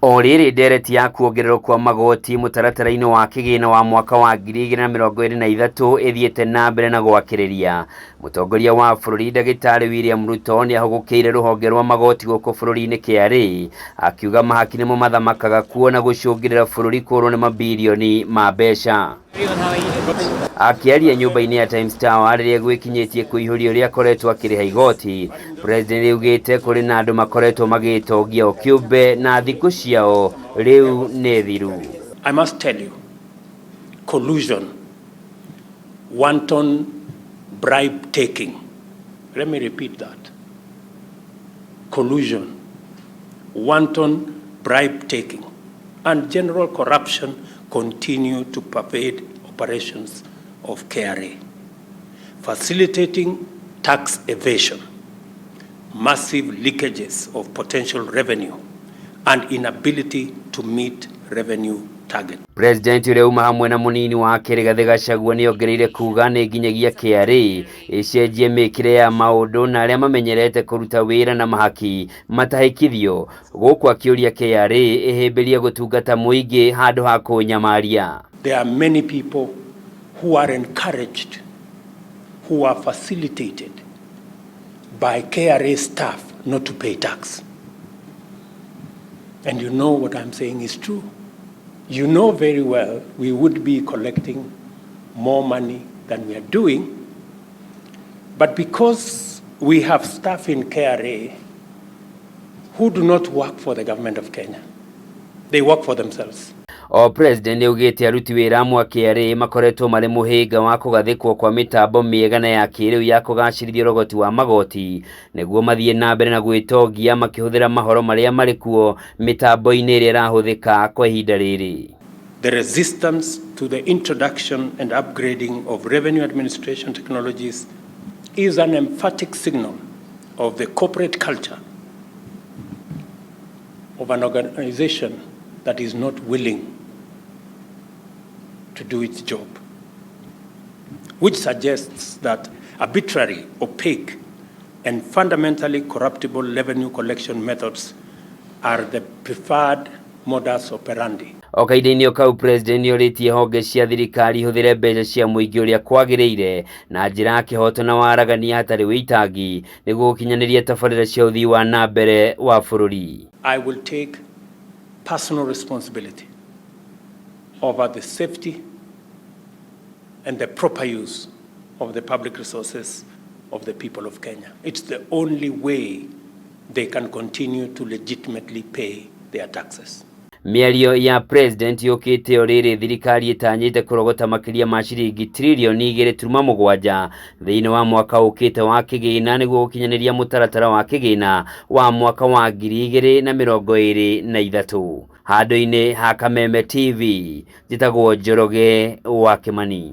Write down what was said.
O rĩrĩ ndereti ya kuongererwo kwa magoti mũtaratara-inĩ wa kĩgĩna wa mwaka wa 2023 ĩthiĩte na mbere na gwakĩrĩria, mũtongoria wa bũrũri ndagĩtarĩ William Ruto nĩ ahũgũkĩire rũhonge rwa magoti gũkũ bũrũri-inĩ KRA akiuga mahaki nĩmo mathamakaga kuo na gũcũngĩrĩra bũrũri kũrwo nĩ mabirioni ma mbeca. Akĩaria nyũmba-inĩ ya Times Tower rĩrĩa gwĩkinyĩtie kũihũria ũrĩa akoretwo akĩrĩha igoti, President nĩaugĩte kũrĩ na andũ makoretwo magĩtongia o kĩũmbe na thikũ ciao rĩu nĩ thiru. I must tell you, collusion, wanton bribe taking, let me repeat that, collusion, wanton bribe taking, and general corruption continue to pervade operations of KRA, facilitating tax evasion, massive leakages of potential revenue, and inability to meet revenue target. President ũrĩa uma hamwe na mũnini wake Rigathĩ Gachagua nĩongereire kuga nĩ nginyagia KRA ĩcenjie mĩkĩre ya maũndũ na arĩa mamenyerete kũruta wĩra na mahaki matahĩkithio, gũkũ akĩũria KRA ĩhĩmbĩrie gũtungata mũingĩ handũ ha kũnyamaria. There are many people who are encouraged, who are facilitated by KRA staff not to pay tax. And you know what I'm saying is true. You know very well we would be collecting more money than we are doing, but because we have staff in KRA who do not work for the government of Kenya, they work for themselves. O President nĩaugĩte aruti wĩra amwe a KRA makoretwo marĩ mũhĩnga wa kũgathĩkwo kwa mĩtambo mĩega na ya kĩrĩu ya kũgacĩrithia ũrogoti wa magoti nĩguo mathiĩ na mbere na gwĩtongia makĩhũthĩra mahoro marĩa marĩ kuo mĩtambo-inĩ ĩrĩa ĩrahũthĩka kwa ihinda rĩrĩ. The resistance to the introduction and upgrading of revenue administration technologies is an emphatic signal of the corporate culture of an organization that is not willing to do its job, which suggests that arbitrary, opaque, and fundamentally corruptible revenue collection methods are the preferred modus operandi. O kahinda-inĩ o kau President nĩorĩtie honge cia thirikari ihũthĩre mbeca cia mũingĩ ũrĩa kwagĩrĩire na njĩra ya kĩhoto na waragania hatarĩ wĩitangi nĩguo gũkinyanĩria tabarĩra cia ũthii wa na mbere wa bũrũri. I will take personal responsibility over the safety and the proper use of the public resources of the people of Kenya. It's the only way they can continue to legitimately pay their taxes. Mĩario ya President yũkĩte o rĩrĩ thirikari ĩtanyĩte kũrogota makĩria ma ciringi tririoni 2.7 thĩinĩ wa mwaka ũkĩte wa kĩgĩna nĩguo gũkinyanĩria mũtaratara wa kĩgĩna wa mwaka wa 2023. Handũ-inĩ ha Kameme TV, njĩtagwo Njoroge wa Kĩmani.